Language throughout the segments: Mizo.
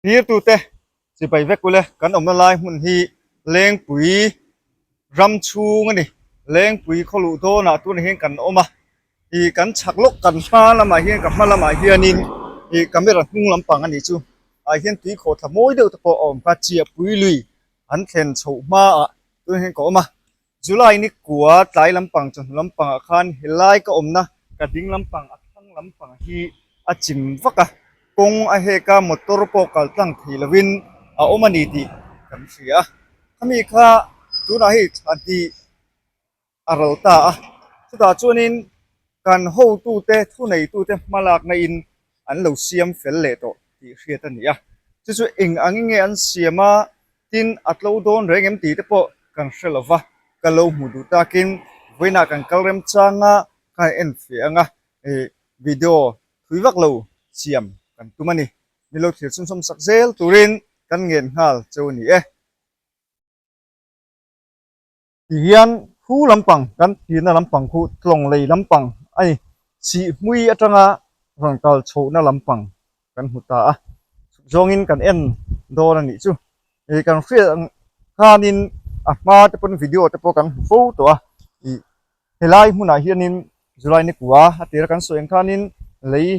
Tirtute chibai vek ule kan awmna lai hmun hi Lengpui ram chhung a ni. Lengpui khaw luh dawnah tunah hian kan awm a, ih kan chhak lawk kan hma lamah hian ka hma lamah hianin ih camera hnung lampang a nih chu ah hian tui khawhthla mawi deuh te pawh a awm kha Chiahpui lui an thlen chhoh hmaah tunah hian ka awm a. July ni kua tlai lampang chawhnu lampangah khan helai ka awmna ka ding lampang a thlang lampang hi a chim vak a, kawng a hek a motor pawh kal tlang thei lovin a awm a ni tih kan hria a, khami kha tunah hei thla hnih a ral ta a, chutah chuanin kan hotute thuneitute hmalakna in an lo siam fel leh tawh tih hriat a ni a, chu chu eng angin nge an siam a Tin, a tlo dawn reng em tih te pawh kan hre lo va, ka lo hmu duh takin vawiinah kan kal remchang a, ka han en feh ang a, ih video thui vak lo siam kan tum a ni. Min lo thlir chhunchawm sak zel turin kan ngen nghal cheu a ni e. Ti hian khu lampang kan thirna lampang khu tlawng lei lampang a ni. Sihhmui atanga rawn kal chhohna lampang kan hmu ta a, chhuk zawngin kan en dawn a nih chu. Ih kan hriat ang khanin a hma te pawn video te pawh kan hmu fo tawh a, ih helai hmunah hianin July ni kua a tira kan sawi ang khanin lei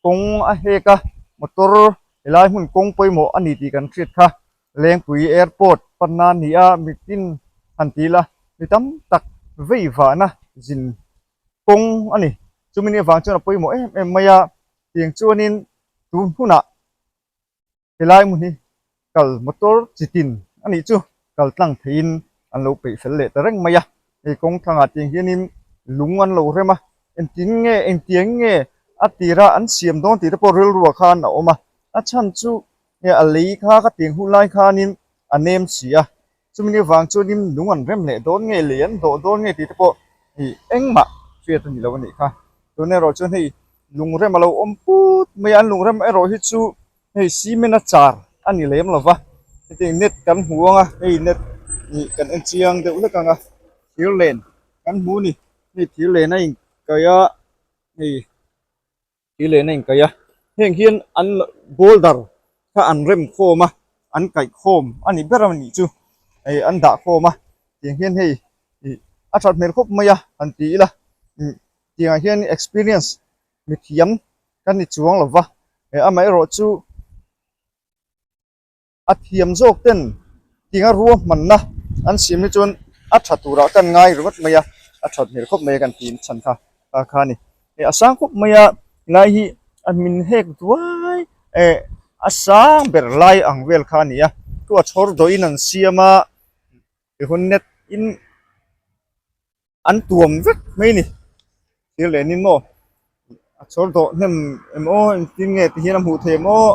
kawng a hek a, motor helai hmun kawng pawimawh a ni tih kan hriat kha. Lengpui Airport panna a ni a, mitin han ti ila mi tam tak vei vahna zin kawng a ni. Chumi ni avang chuan a pawimawh em em mai a, tiang chuanin tun hunah helai hmun hi kal motor chi tin a nih chu kal tlang theiin an lo peih fel leh ta reng mai a. Hei kawng thlangah tiang hianin lung an lo rem a, engtin nge engtiang nge a tira an siam dawn tih te pawh rilruah khan a awm a, a chhan chu Nge a lei kha ka tiang hun lai khanin a nem si a, chumi ni vang chuanin lung an rem leh dawn nge lei an dawh dawn nge tih te pawh ih engmah hriat a ni lo a nih kha. Tun erawh chuan hei lung rem a lo awm put mai a, an lung rem erawh hi chu hei cement a char a ni lem lo va, hetiang net kan hmu ang a, hei net ih kan en chiang deuh hlek ang a, thir len kan hmu a ni, hei thir len a inkaih a hei. Thil lehna inkaih a, heng hian an boulder kha an rem khawm a, an kaih khawm a ni ber a nih chu, hei an dah khawm a, tiang hian hei ih a that hmel khawp mai a han ti ila, ih tiangah hian experience mithiam kan ni chuang lo va, amaherawh chu. A thiam zawk ten tinga ruahmanna an siam hi chuan a tha turah kan ngai ringawt mai a, a that hmel khawp mai a kan tih chhan kha kha kha a ni. Hei a sang khawp mai a, helai hi a min hek duai eh a sang ber lai ang vel kha a ni a, chu a chhawr dawhin an siam a, tichuan net in an tuam vek mai a ni. Thil leh nin maw a chhawr dawh hnem em aw engtin nge ti hian a hmuh theih em aw.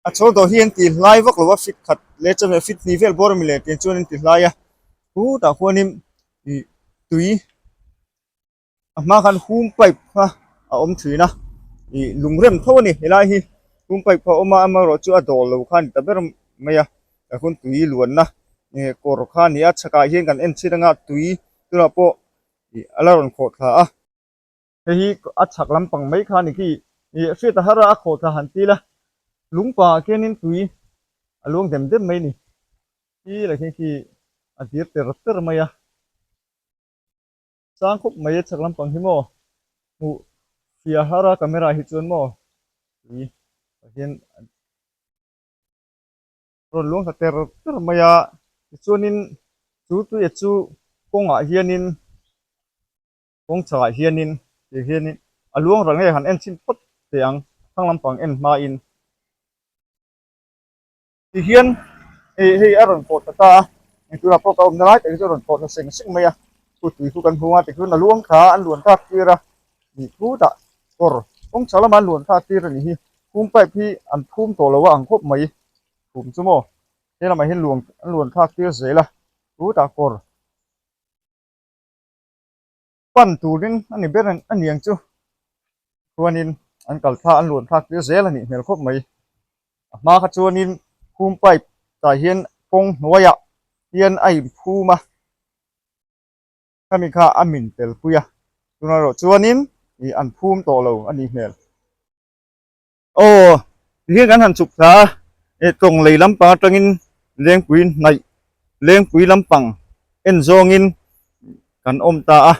A chhawr dawh hi an ti hlai vak lo a fit khat leh chuan fit hnih vel bawr a mi leh tiang chuan an ti hlai a khutah khuanin ih tui a hma khan hum pipe kha a awm thin a ih lung rem tho a ni helai hi hum pipe kha a awm a amaherawhchu a dawl lo kha a ni ta ber mai a tah khuan tui luanna ih kawr kha a ni a chhakah hian kan en chhin anga tui tunah pawh ih a la rawn khawh thla a. Hei hi a chhak lampang mai kha a ni khi ih hriat a har a, a khawh thla han til a, lungpangah khianin tui a luang dem dem mai a ni. Khi lah khian khi a dir ter ter mai a, sang khawp mai a chhak lampang hi maw hmuh fiah har a camera hi chuan maw tui ah hian rawn luang thla ter ter mai a, tichuanin chu tuia chu kawngah hianin. Kawng chhakah hianin tih hianin a luang ral nge han en chhin phawt teh ang thlang lampang en hmain ti hian hei hei a rawn pawh ta ta a eng tunah pawh ka awmna lai tak hi chu a rawn pawh ta seng seng mai a khu tui khu kan hmu a tikhian a luang thla an luan thlak tir a nih khutah kawr kawng chhak lamah an luan thlak tir a nih hi phum pipe hi an phum tawh lo a ang khawp mai phum chu maw he lamah hian luang an luan thlak tir zel a khutah kawr. Pan turin a ni ber a niang chu chuanin an kal thla an luan thlak tir zel a nih hmel khawp mai. A hma kha chuanin phum pipe tah hian kawng hnuaiah hian a inphum a, khami kha a min tel pui a, tunah erawh chuanin ih an phum tawh lo a nih hmel. Aw. Tihian kan han chhuk thla a, eh tawng lei lampang atangin lengpui hnaih lengpui lampang en zawngin kan awm ta a,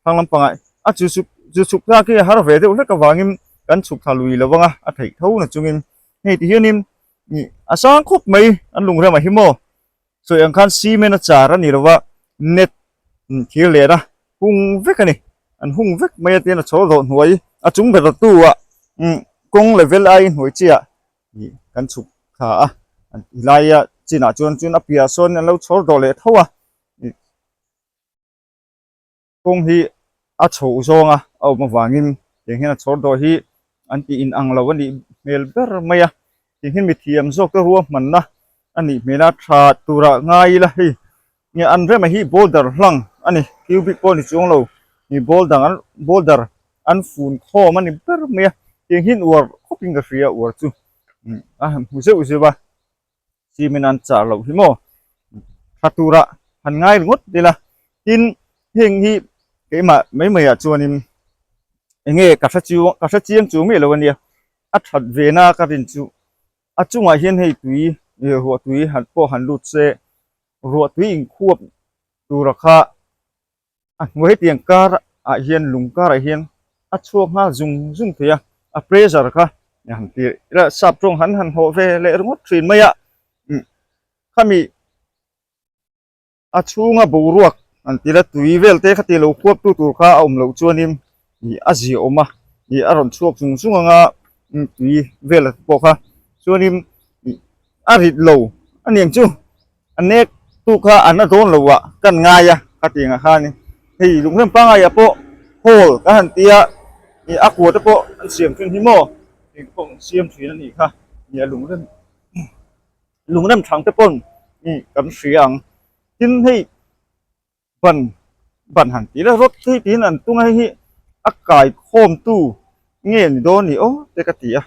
thlang lampangah a chu chhuk chu chhuk thlak hi a har ve deuh hlek avangin kan chhuk thla lui lo vang a, a theih tho na chungin hei tihianin ih a sang khawp mai an lungremah hi maw. Sawi ang khan cement a char a ni lo va, net thir len a hung vek a ni. An hung vek mai a tin a chhawr dawh hnuai a chung ber tu ah kawng level ai hnuai chiah ih kan chhuk thla a, helai a chinah chuan chuan a piahah sawn an lo chhawr dawh leh tho a. Kawng hi a chhoh zawng a a awm avangin tiang hian a chhawr dawh hi an tih in ang lo a nih hmel ber mai a, tiang hian mithiam zawk te ruahmanna a nih hmel a, tha tura ngai ila hei nge an rema hi boulder hlang a ni cubic pawh ni chuang lo ni boulder an boulder an fun khawm a ni ber mai a, tiang hian uar khawp in ka hria uar chu a han hmu zeuh zeuh a. Cement an char loh hi maw tha tura han ngai ringawt ila tin heng hi keimah mai mai ah chuanin enge ka hre chu ka hre chiang chu miah lo ania a that ve na ka rin chu a chungah hian hei tui ih ruah tui han pawh han lut se ruah tui inkhuap tura kha a hnuai hetiang kar ah hian lung kar ah hian a chhuak nghal zung zung thei a a pressure kha han ti ila sap tawng han han hlawh ve leh ringawt thin mai a umm khami a chhunga boruak han ti ila tui vel te khati lo khuap tu tur kha a awm loh chuanin ih a zia awm a ih a rawn chhuak zung zung anga tui vel pawh kha chuanin ih a rit lo a niang chu. A nek tu kha an la dawn lo ah kan ngai a khatiang ah khanin hei lungrem pangai ah pawh hall kan han tia ih a kua te pawh an siam thin hi maw eng te pawh an siam thin a nih kha nia lungrem lungrem thang te pawn ih kan hria ang tin hei ban ban han tih la rawt hi tiin an tung a hei hi a kai khawm tu nge ni dawn ni aw te ka ti a.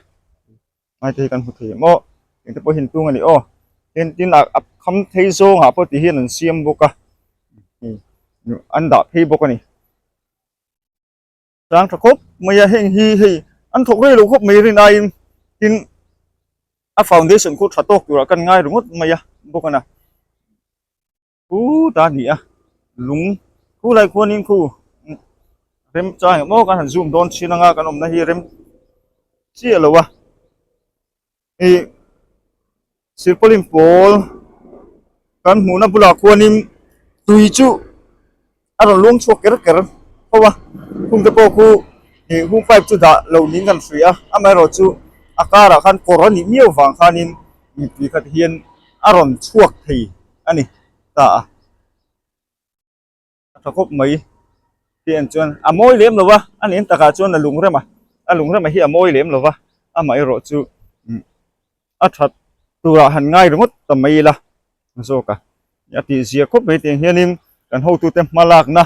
Hmaite hi kan hmu thei em aw engte pawh hi an tung a ni aw tin tin a kham phei zawngah pawh ti hian an siam bawk a an dah phei bawk a ni tlang tha khawp mai a heng hi hei an thawk rei lo khawp mai rin aiin tin a foundation khu tha tawk turah kan ngai ringawt mai a bawk a na. Khu ta a ni a lung khu lai khuanin khu rem chang emaw kan han zoom dawn thin anga kan awmna hi rem chiah lo a ih silpaulin pawl kan hmuhna bulah khuanin tui chu a rawn luang chhuak ker ker tho a khung te pawh khu ih hung pipe chu dah loh niin kan hria a amaherawhchu a karah khan kawr a nih miau vang khanin mipui khat hian a rawn chhuak thei a ni ta a a tha khawp mai tih en chuan a mawi lem lo va a nen takah chuan a lungrem a a lungrem hi a mawi lem lo va amaherawhchu a that turah han ngai ringawt ta mai ila zawk a a tih zia khawp mai tiang hianin kan hotute hma lakna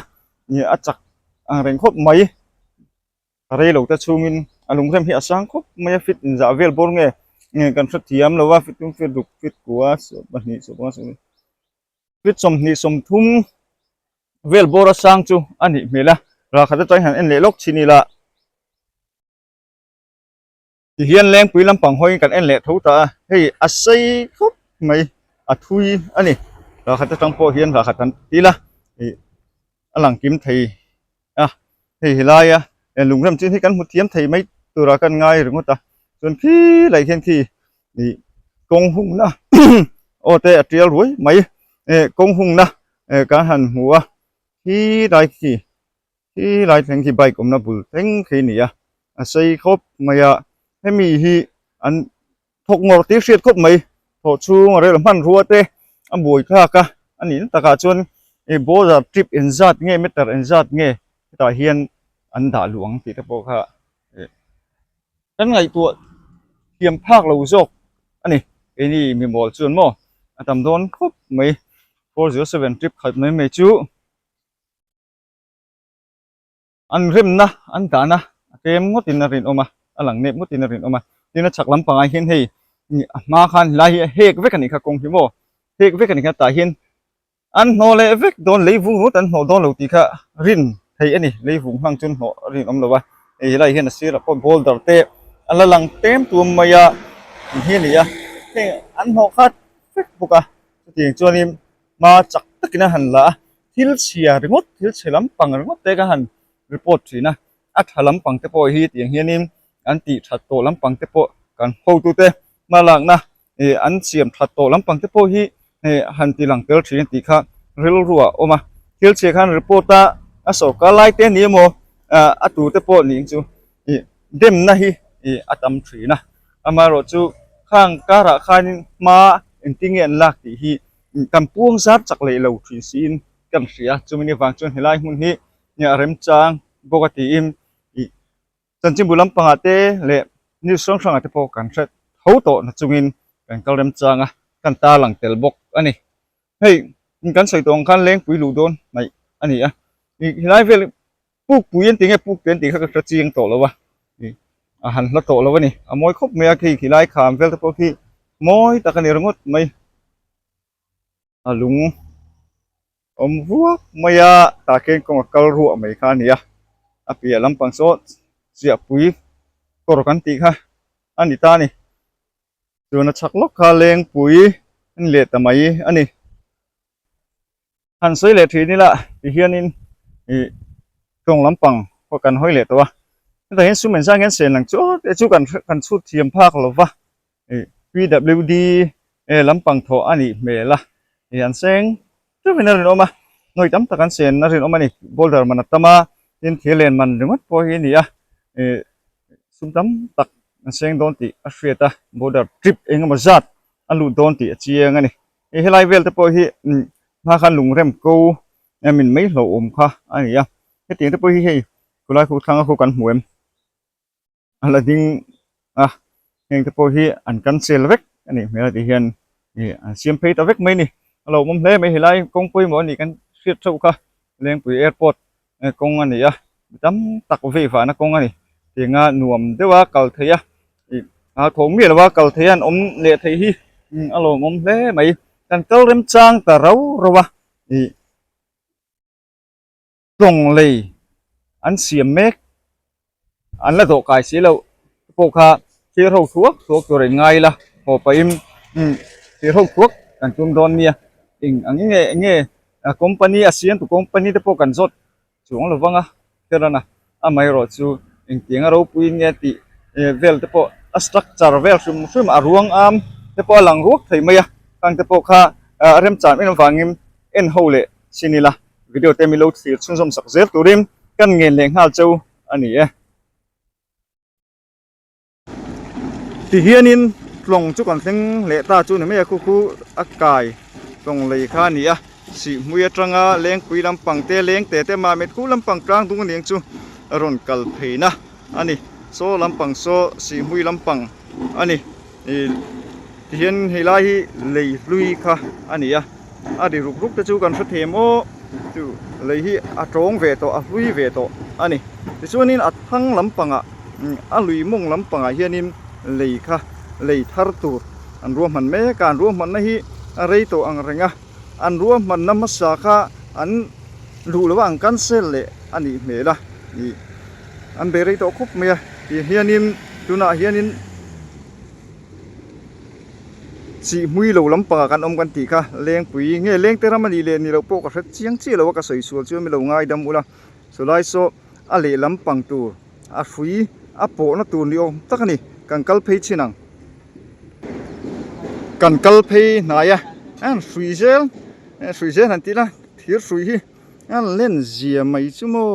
a chak ang reng khawp mai a rei lo te chhungin a lungrem hi a sang khawp mai a fit inzah vel bawr nge nge kan hrethiam lo a fit tum fit ruk fit kua pahnih sawmpanga sawmhnih fit sawmhnih sawmthum vel bawr a sang chu a nih hmel a ralkhat atangin han en leh lawk chin ila. Tihian lengpui lampang hawiin kan en leh tho ta a, hei a sei khawp mai a thui a ni. Ralkhat atang pawh hian ralkhat an til a, ih a lang kim thei a, hei helaia lungrem chin hi kan hmu thiam thei mai tura kan ngai ringawt a, chuan khi lai hian khi ih kawng hungna aw te a tial ruai mai, eh kawng hungna eh kan han hmu a, khi lai khi. Khi lai thleng khi bike awmna bul thleng khi a ni a, a sei khawp mai a, hemi hi an thawk ngawr tih hriat khawp mai, thawh chhung a rel hmanrua te a buai thlak a, a nih na takah chuan ih boulder trip engzat nge meter engzat nge hetah hian an dah luh ang tih te pawh kha ih kan ngaihtuah thiam phak lo zawk a ni, keini mimawl chuan maw a tam dawn khawp mai 407 trip khat mai mai chu. An remna an dahna a tlem ngawtin a rinawm a, a lang nep ngawtin a rinawm a. Tin a chhak lampangah hian hei a hma khan helai hi a hek vek a nih kha kawng hi maw, hek vek a nih kha tah hian an hnawh leh vek dawn lei vung ringawt an hnawh dawn lo tih kha rin theih a ni, lei vung hmang chu an hnawh a rinawm lo a. Hei helai hian a sirah pawh boulder te a la lang tlem tuam mai a. Tih hi a ni a, heng an hnawh khat vek bawk a, chutiang chuanin hma chak takin a han la a, thil chhia ringawt thil chhe lampang ringawt te kha han report thin a, a tha lampang te pawh hi tiang hianin an tih that tawh lampang te pawh kan hotute hma lakna ih an siam that tawh lampang te pawh hi ih han ti lang tel thin tih kha rilru ah a awm a, thil chhia khan report a a sawrkar lai te ni emaw ah a tu te pawh nih chu ih demna hi ih a tam thin a, amaherawhchu khang karah khanin hma engtin nge an lak tih hi kan puang zar chak leh lo thin siin kan hria chumi ni vang chuan helai hmun hi a remchang bawk a tiin ih chanchinbu lampangah te leh news hrang hrangah te pawh kan hre tho tawh na chungin kan kal remchang a kan tarlang tel bawk a ni hei kan sawi tawh ang khan lengpui luh dawn hnaih a ni a ih helai vel pukpui an ti nge pukte an tih kha ka hre chiang tawh lo a ih a han hla tawh lo a ni a mawi khawp mai a khi khilai kham vel te pawh khi mawi tak a ni ringawt mai a lung awm ruak mai a tah khian kawng a kal ruah mai kha a ni a a piah lampang saw chiahpui kawr kan tih kha a ni ta a ni chuan a chhak lawk kha lengpui a ni leh ta mai a ni. Han sawi leh thin ila tihianin ih tawng lampang pawh kan hawi leh tawh a hetah hian sum engzah nge an sen ang chu te chu kan kan chhut thiam phak lo va ih P_W_D lampang thawh a nih hmel a ih an seng teuhin a rinawm a nawi tam tak an sen a rinawm a ni boulder man a tam a tin thir len man ringawt pawh hi a ni a ih sum tam tak an seng dawn tih a hriat a boulder trip engemaw zat a lut dawn tih a chiang a ni. Hei helai vel te pawh hi hma khan lungrem ko min mai hlauhawm kha a ni a hetiang te pawh hi hei khulai khu thlanga khu kan hmu em a la ding a heng te pawh hi an cancel vek a nih hmel a tih hian ih an siam phei ta vek mai a ni a lo awm hle mai helai kawng pawimawh a nih kan hriat theuh kha Lengpui airport kawng a ni a mi tam tak vei vahna kawng a ni tianga nuam deuh a kal theih a ih a thawh miah lo a kal theih a an awm leh theih hi a lawmawm hle mai kan kal remchang ta rau rau a ih tawng lei an siam mek an la dawh kai si loh pawh kha thil ho thuak thuak tur a inngai ila haw pahin thil ho thuak kan tum dawn nia eng ang nge nge company a siam tu company te pawh kan zawt chuang lo vang a kherana amaherawh chu engtiang a ropui nge tih vel te pawh a structure vel hrim hrim a ruang am te pawh a lang ruak thei mai a khang te pawh kha remchang em avangin en ho leh chin ila video te milo thlir chhunzawm sak zel turin kan ngen leh nghal cheu a ni e. Tihianin tlawng chu kan thleng leh ta chu ni mai a khu khu a kai tlawng lei kha a ni a sihhmui atanga lengpui lampang te leng te te mahmit khu lampang tlang dung aniang chu a rawn kal pheina a ni saw lampang saw sihhmui lampang a ni ih tihian helai hi lei hlui kha a ni a a ri ruk ruk te chu kan hre thei em aw chu lei hi a tawng ve tawh a hlui ve tawh a ni tichuanin a thlang lampangah a lui mawng lampangah hianin lei kha lei thar tur an ruahman mek a an ruahmanna hi a rei tawh ang reng a an ruahmanna hmasa kha an duh lo a an cancel leh a nih hmel a ih an bei rei tawh khawp mai a tih hianin tunah hianin Sihhmui lo lampangah kan awm kan tih kha Lengpui nge Lengte ram a nih leh ni loh pawh ka hre chiang chiah lo a ka sawi sual chuan mi lo ngaidam ula chulai saw a leh lampang tur a hrui a pawhna tur ni awm tak a ni kan kal phei chin ang kan kal phei hnai a an hrui zel hrui zel han tih ila thir hrui hi a len zia mai chu maw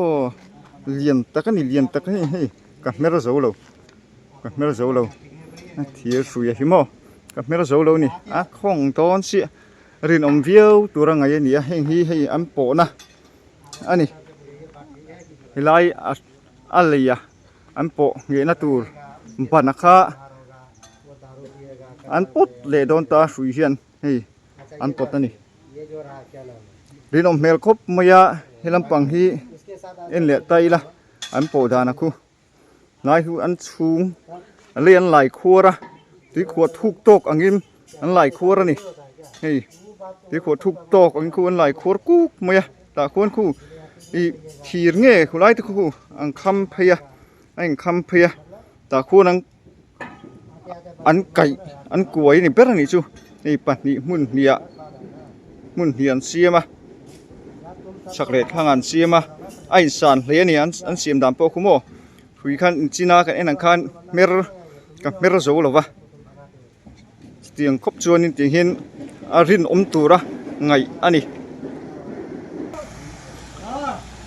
lian tak a ni lian tak a ni hei ka hmer zo lo. Ka hmer zo lo a thir hrui a hi maw ka hmer zo lo a ni a khawng dawn chiah rinawm viau tura ngaih a ni a heng hi hei an pawhna a ni helai a a lei a an pawh nghehna tur ban kha an pawt leh dawn ta hrui hian hei an pawt a ni rinawm hmel khawp mai a he lampang hi en leh ta ila an pawh dan a khu. Hnai hi an chhung a lei an lai khuar a tui khuah thuk tawk angin an lai khuar a ni hei tui khuah thuk tawk angin khu an lai khuar kuk mai a tah khuan khu ih thir nge khulai te khu an kham phei a a inkham phei a tah khuan an. an kaih an kuai a ni ber a nih chu hei pahnih hmun hnih ah hmun hnih an siam a chhak leh thlang an siam a a insan hle a ni an an siam dan pawh khu maw hrui khan inchina kan en ang khan hmer ka hmer zo lo va chutiang khawp chuanin tih hian a rinawm tura ngaih a ni.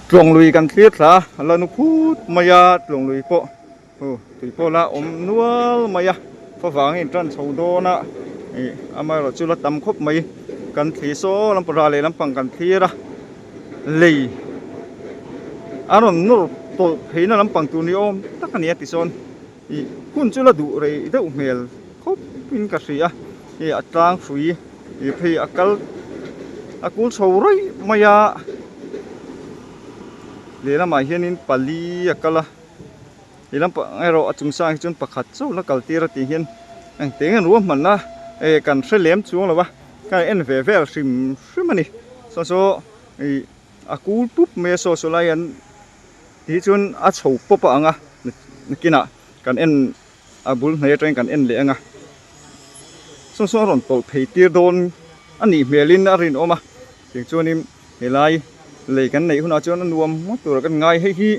Tlawng lui kan thlir thla a a la nu phut mai a tlawng lui pawh aw tui pawh la awm nual mai a favang a intan chho dawn a ih amaherawh chu la tam khawp mai kan thlir saw lampang ral leh lampang kan thlir a lei a rawn nawr tawlh pheina lampang tur ni awm tak a ni a tichuan. Ih hun chu la duh rei deuh hmel khawp in ka hria hei a tlang hrui ih phei a kal a kul chho rawih mai a lehlamah hianin pali a kal a lehlam pang erawh a chung sang hi chuan pakhat chauh la kal tir a tih hian engte nge ruahmanna eh kan hre lem chuang lo va ka en ve vel hrim hrim a ni saw saw ih a kul pup mai a saw saw lai an. Tih chuan a chho pawp a ang a nakinah kan en a bul hnai atangin kan en leh ang a saw saw a rawn tawlh phei tir dawn a nih hmelin a rinawm a tiang chuanin helai lei kan neih hunah chuan a nuam ngawt tur ah kan ngai hei hi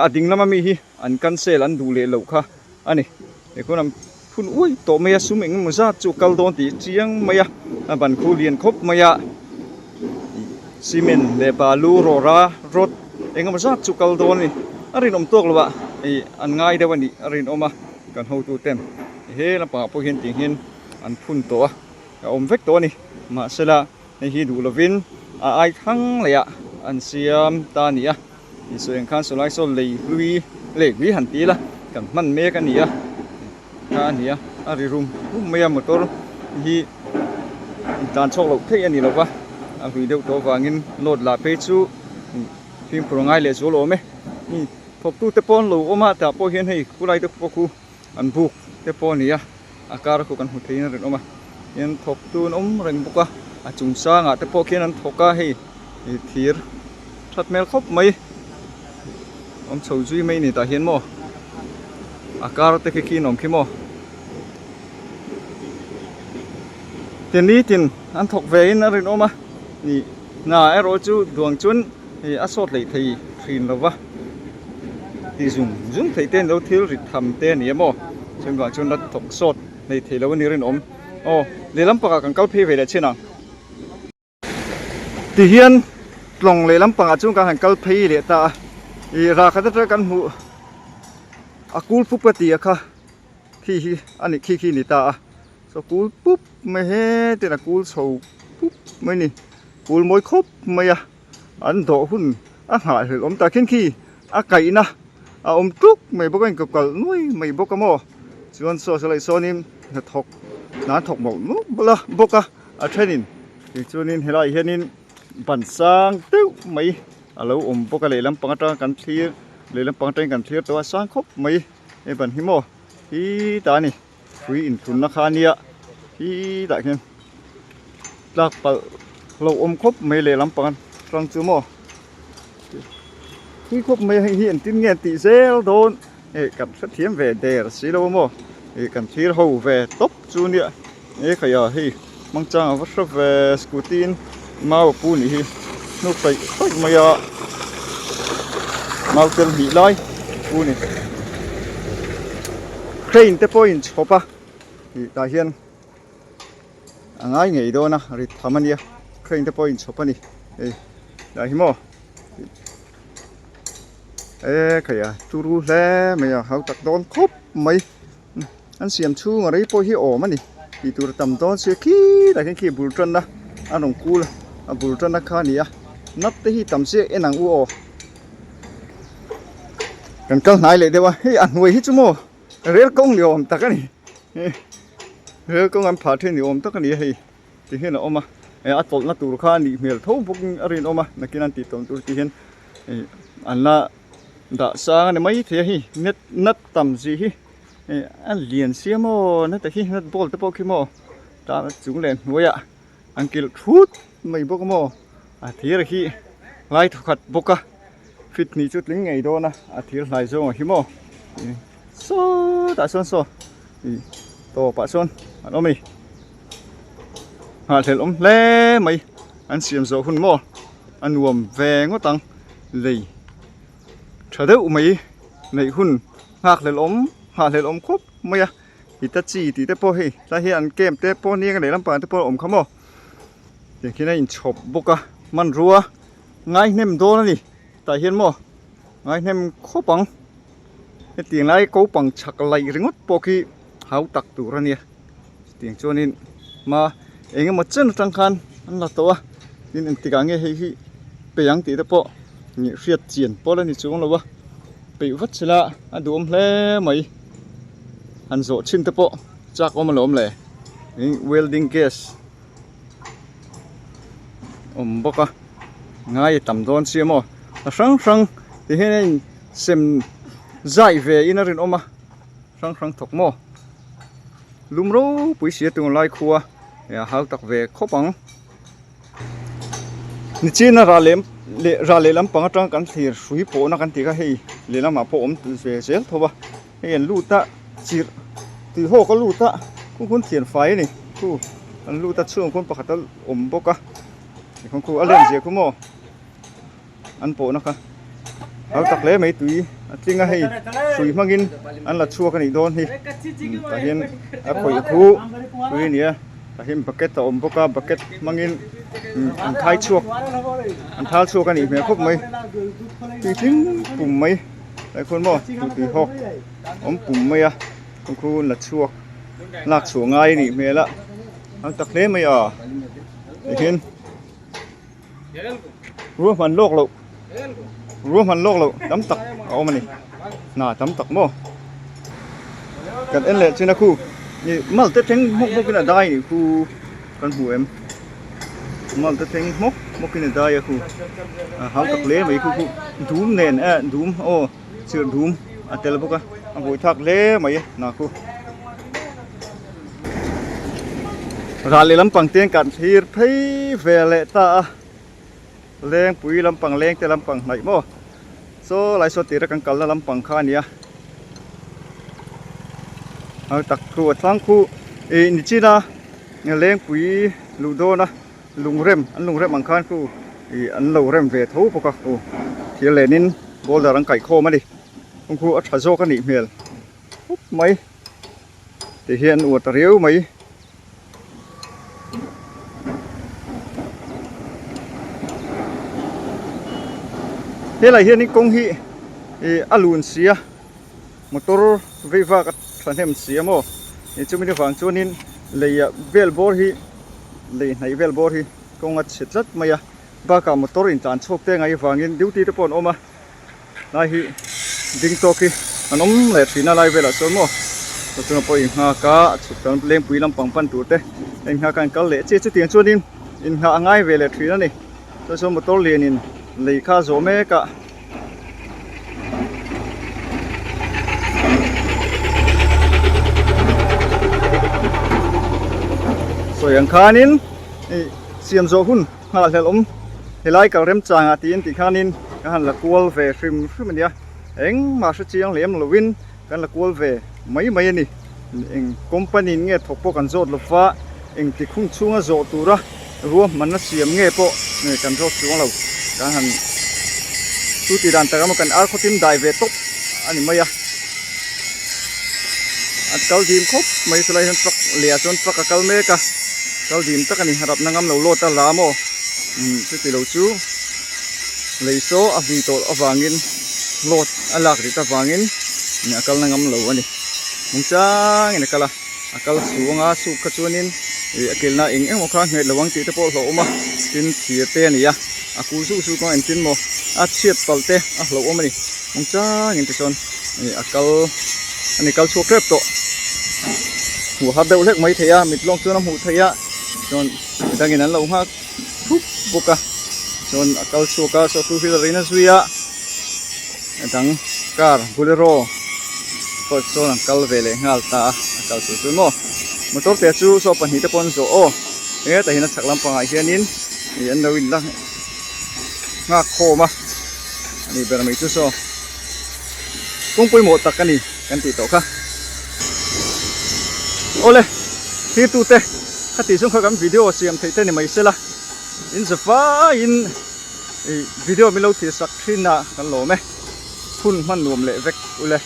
a ding lama mi hi an cancel an duh leh loh kha a ni he khawn an phun uai tawh mai a sum eng emaw zat chu a kal dawn tih chiang mai a a ban khu lian khawp mai a cement leh balu rawra rod eng emaw zat chu kal dawn a ni a rinawm tawk lo ah ih an ngai deuh a nih a rinawm a kan hotu ten he lampangah pawh hian tiang hian an phun tawh a a awm vek tawh a ni mahsela hei hi duh lovin a ai thlang leh ah an siam ta a ni a. Insawi ang khan sawlai saw lei hlui lei hlui han ti ila kan hman mek a ni a kha a ni a a ri rum rum mai a motor hi intlan chhuak loh theih a ni lo va a hlui deuh tawh avangin load lah phei chu fimkhur a ngai leh zual awm e thawktu te pawh an lo awm a tah pawh hian hei khulai te pawh khu an buk te pawh a ni a a kar khu kan hmu theiin a rinawm a hian thawktu an awm reng bawk a a chung sangah te pawh khian an thawk a hei ih thir that hmel khawp mai awm chho zui mai a ni tah hian maw a kar te khi khi an awm khi maw ti nitin an thawk ve in a rinawm a ih hna erawh chu duang chuan ih a sawt leh thei thin lo va ti zung zung theih te an lo thil rit tham te a ni a maw chumi vang chuan la thawk sawt nei thei lo a ni rinawm aw lehlam pakah kan kal phei ve leh chin ang tihian tlawng lehlam pangah chuan kan han kal phei leh ta a ih rah khat atanga kan hmuh a kul pup ka ti a kha khi hi a nih khi khi a ni ta a saw kul pup mai hetin a kul chho pup mai a ni kul mawi khawp mai a. An dawh hun a nghahhlelh awm ta khin khi a kaihna a awm tluk mai bawk a inkawp kalh nuai mai bawk a maw chuan saw saw leh sawnin hnathawk hna an thawk mawlh mawlh bawlh a bawk a a thenin tichuanin helaiah hianin ban sang deuh mai a lo awm bawk a lehlam pang atanga kan thlir lehlam pang atangin kan thlir tawh a sang khawp mai hei ban hi maw hi tah a ni hrui inthunna kha a nia hi tah khian. Tlak palh lo awm khawp mai lehlam pang atang chu maw thui khawp mai hei hi engtin nge an tih zel dawn hei kan hrethiam ve der si lo a maw ih kan thlir ho ve tawp chu nia e khai a hei hmangchang a va hre ve scooty in mau a pu nih hi hnuk hraih hraih mai a mau tel hnih lai pu ni crane te pawh a inchhawp a ih tah hian. A ngai ngei dawn a rit tham a nia crane te pawh a inchhawp a ni hei dah hi maw e khai a turu hle mai a hau tak dawn khawp mai an siam chhung a rei pawh hi awm a ni tih tur a tam dawn sia khi tah khian khi bul tanna a rawn kul a bul tanna kha a ni a nut te hi tam chiah en ang u aw kan kal hnai leh deuh a hei a hnuai hi chu maw. Rel kawng ni awm tak a ni rel kawng an phah thin ni awm tak a ni a hei ti hian a awm a eh a tawlhna tur kha a nih hmel tho bawk in a rinawm a nakin an tih tawlh tur ti hian ih an la dah sang a ni mai thei a hei net nut tam zih hi ih a lian sia maw neta hi nut ball te pawh khi maw tah chung leh hnuaiah an kilh thut mai bawk a maw a thir hi lai thawkhat bawk a. Fit hnih chu tling ngei dawn a, a thir hlai zawng a hi maw sawtah sawn saw ih tawpah chuan an awm a ni nghahhlelh awm hle mai an siam zawh hun maw a nuam ve ngawt ang lei tha deuh mai neih hun nghakhlelh awm nghahhlelh awm khawp mai a Hitachi tih te pawh hei tlai hian an camp te pawh nia lehlam pangah te pawh a awm kha maw tiang khian a inchhawp bawk a hmanrua ngai hnem dawn a ni tah hian maw ngai hnem khawp ang hetiang lai ko pang chhak laih ringawt pawh khi hau tak tur a nia chutiang chuanin hma eng emaw chen atang khan an la tawh a tin engtik ah nge hei hi peih ang tih te pawh hriat chian pawh la ni chuang lo a peih vat sela a duhawm hle mai. Han zawh thin te pawh chak awm alawm le ih welding gas awm bawk a ngai a tam dawn sia maw a hrang hrang ti hian a in sem zai ve in a rinawm a hrang hrang thawk maw lum ropui sia tunlai khua a hau tak ve khawp ang. Nichina rah leh leh rah leh lampang atang kan thlir hrui pawhna kan tih kha hei lehlamah pawh awm ve zel tho a hei an lut a chirh tui hawk a lut a khu khuan thian fai a ni khu an lut a chhungah khuan pakhat a awm bawk a tikhuan khu a len zia khu maw. an pawhna kha hau tak hle mai tui a tling a hei hrui hmangin an la chhuak a nih dawn hi tah hian a khawih khu hrui a ni a tah hian bucket a awm bawk a bucket hmangin an thai chhuak an thal chhuak a nih hmel khawp mai tui tling pum mai tah khuan maw tui hawk awm pum mai a khu la chhuak lak chhuah ngai a nih hmel a hau tak hle mai a tihian. Ruahman lawk loh ruahman lawk loh tam tak a awm a ni hna tam tak maw kan en leh chin a khu ih mal te thleng hmawk hmawk in a dai nih khu kan hmu em mal te thleng hmawk hmawk in a dai a khu a hau tak hle mai khu khu dum nen eh dum aw chirh dum a tel bawk a a hawi thlak hle mai hna khu. Ral leh lampang te an kan thlir phei ve leh ta a lengpui lampang leng te lampang hnaih maw saw lai saw tira kan kalna lampang kha a ni a a tak khu a tlang khu ih nichina lengpui luh dawn a lungrem an lungrem ang khan khu ih an lo rem ve tho bawk a aw thir lenin boulder an kaih khawm a ni khu a tha zawk a nih hmel khawp mai. Ti hian an uar ta riau mai. Helai hianin kawng hi ih a lun si a motor vei vak a thahnem si a maw ih chumi avang chuanin lei ah vel bawr hi lei hnaih vel bawr hi kawng a chhe tlat mai a bakah motor intlan chhuak te ngai avangin duty te pawh an awm a. Lai hi ding tawk hi an awm leh thin a lai velah chuan maw chaw chungah pawh innghak a chhuk tam lengpui lampang pan tur te a innghak a an kal leh chiah chutiang chuanin innghah a ngai ve leh thin a ni chuan sawn motor lianin lei kha a zawh mek a. Sawi ang khanin ih siam zawh hun nghahhlelh awm helai kal remchangah tiin tih khanin ka han la kual ve hrim hrim a nia engmah hre chiang lem lovin kan la kual ve mai mai a ni eng company in nge thawk pawh kan zawt lo va engti khung chhunga zawh tura ruahmanna siam nge pawh kan zawt chuang lo kan han chu tih dan tak emaw kan ar khawtin dai ve tawp a ni mai a a kal dim khawp mai chulai hian truck leh ah chuan truck a kal mek a kal dim tak a ni rapna ngam lo lawt a la maw umm chuti lo chu lei saw a hmui tawh avangin load a lak rit avangin a kalna ngam lo a ni nungchangin a kal a a kal chhung a chhuk kha chuanin ih a kilhna eng emaw kha nghet lo ang tih te pawh a hlauhawm a tin thir te a ni a a kul zuk zuk a engtin maw a chhiat palh te a hlauhawm a ni nungchangin tichuan ih a kal a ni kal chhuak tep tawh hmuh har deuh hlek mai thei a mit lawng chuan a hmuh theih a chuan midangin an lo nghak thup bawk a chuan a kal chhuak a saw two wheeler in a zui a a dang car bolero pawh chuan an kal ve leh nghal ta a a kal tur chu maw motor te chu saw pahnih te pawh an zawh aw hetah hian a chhak lampangah hianin ih an lo in la nghak khawm a ani ber mai chu saw kawng pawimawh tak a ni kan tih tawh kha. Awle, thirtute khati chung kha kan video siam theih te ni mai sela, in za faiin video min lo thirsak thin a kan lawm e, hun hman nuam leh vek ule.